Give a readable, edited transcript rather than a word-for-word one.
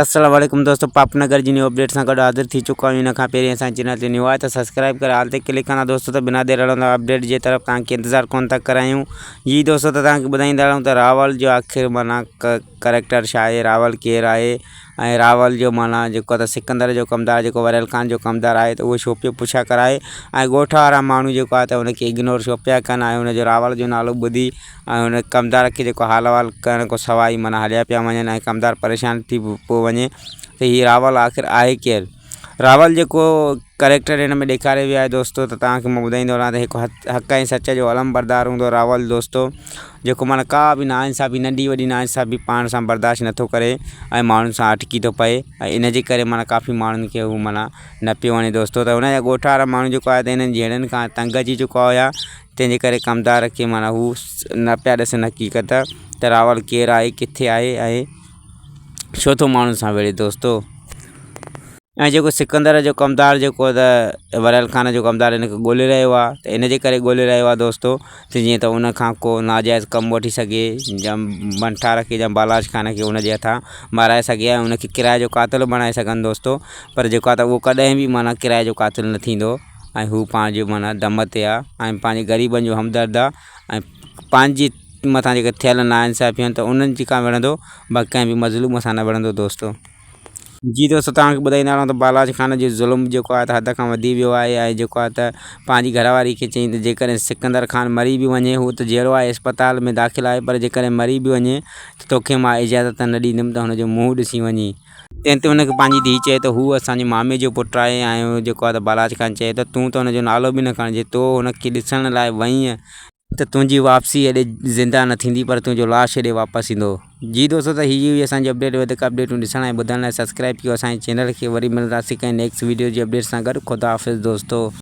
السلام عليڪم دوستو پاپ نگر جي نيو اپڊيٽ سان گڏ حاضر ٿي چڪا آهيون ان کان پهرين اسان چينل تي نيو آهي ته سبسڪرائب ڪري آل تي ڪلڪ ڪندا دوستو ته بنا دير هلندا اپڊيٽ جي طرف توهان کي انتظار ڪون ٿا ڪرايون جي دوستو ته توهان کي ٻڌائيندا رهون ته راول جو آخر معنيٰ ڪريڪٽر ڇا آهي راول ڪير آهي ۽ راول جو معنيٰ جيڪو ته سڪندر جو ڪمدار جيڪو وريل خان جو ڪمدار آهي ته اهو ڇو پيو پڇا ڪرائي ۽ ڳوٺ وارا ماڻهو جيڪو آهي ته ان کي اگنور ڇو پيا ڪن ۽ ان جو راول جو نالو ٻڌي ۽ ان ڪمدار کي جيڪو حال احوال ڪرڻ کان سواء ئي معنيٰ هليا پيا وڃن ۽ ڪمدار پريشان ٿي پيو وڃي ته هي راول آخر آهي ڪير؟ راول جيڪو ڪريڪٽر هن ۾ ڏيکاريو ويو آهي دوستو ته توهان کي مان ٻڌائيندو هلان ته هڪ حق ۽ سچ جو علم بردار هوندو راول دوستو جيڪو معنيٰ ڪا به ناانصافي ننڍي وڏي ناانصافي پاڻ سان برداشت نٿو ڪري ۽ ماڻهن سان اٽڪي ٿو پئي ۽ ان جي ڪري معنيٰ ڪافي ماڻهن کي هو معنيٰ نه پيو وڻي دوستو ته هن جا ڳوٺ وارا ماڻهو جيڪو آهي ته هنن جهيڙن کان تنگ اچي چڪا هيا تنهن جي ڪري ڪمدار کي معنيٰ هو نه پيا ڏسن حقيقت ته راول ڪير آهي ڪٿي آهي ۽ ڇو ٿو ماڻهن سان وڙهي دوستو ۽ جيڪو سڪندر جو ڪمدار جيڪو ته وريل خان جو ڪمدار هن کي ڳولي رهيو آهي ته ان جي ڪري ڳولي رهيو آهي دوستو ته جيئن ته ان کان ڪو ناجائز ڪم وٺي سگهي يا منٺار کي يا بالاچ خان کي ان جي هٿان مارائي سگهي ۽ ان کي ڪرائي جو قاتل بڻائي سگهن دوستو پر جيڪو آهي ته اهو ڪڏهن به معنيٰ ڪرائي جو قاتل نه ٿيندو ۽ هو پنهنجي معنيٰ دم تي آ ۽ پنهنجي غريبن جو همدرد آ ۽ پنهنجي مٿان جيڪي ٿيل ناانصافيون آهن ته انهن جي کان وڙهندو باقي ڪنهن به مظلوم سان نه وڙهندو دوستو. جي دوستو توهان کي ٻڌائيندا هلون ته بالاچ خان جو ظلم جيڪو آهي ته حد کان وڌي ويو آهي ۽ جيڪو آهي ته پنهنجي گهر واري کي چئين ته جيڪڏهن سڪندر خان مري به وڃي هو ته جيئرو آهي اسپتال ۾ داخل آهي پر جيڪڏهن مري به وڃي ته توکي مان اجازت نه ڏيندم ته هن جو منهن ڏسي وڃين. تنهن تي هن کي پنهنجي ڌيء چيو ته هو اسان جي مامي جو پٽ آهي ۽ جيڪو آهي ته بالاچ خان چيو ته تون ته هن جو نالو به نه کڻ جي تو هن کي ڏسڻ لاء وئينء ته تنهنجي واپسي هيڏي زنده نه ٿيندي پر تنهنجو لاش هيڏي واپس ايندو. جي دوستو ته هي هئي اسان جي اپڊيٽ وڌيڪ اپڊيٽون ڏسڻ ۽ ٻڌڻ لاء سبسڪرائب ڪيو اسان جي چينل کي وري ملنداسين ڪنهن نيڪسٽ وڊيو جي اپڊيٽ سان گڏ خدا حافظ دوستو.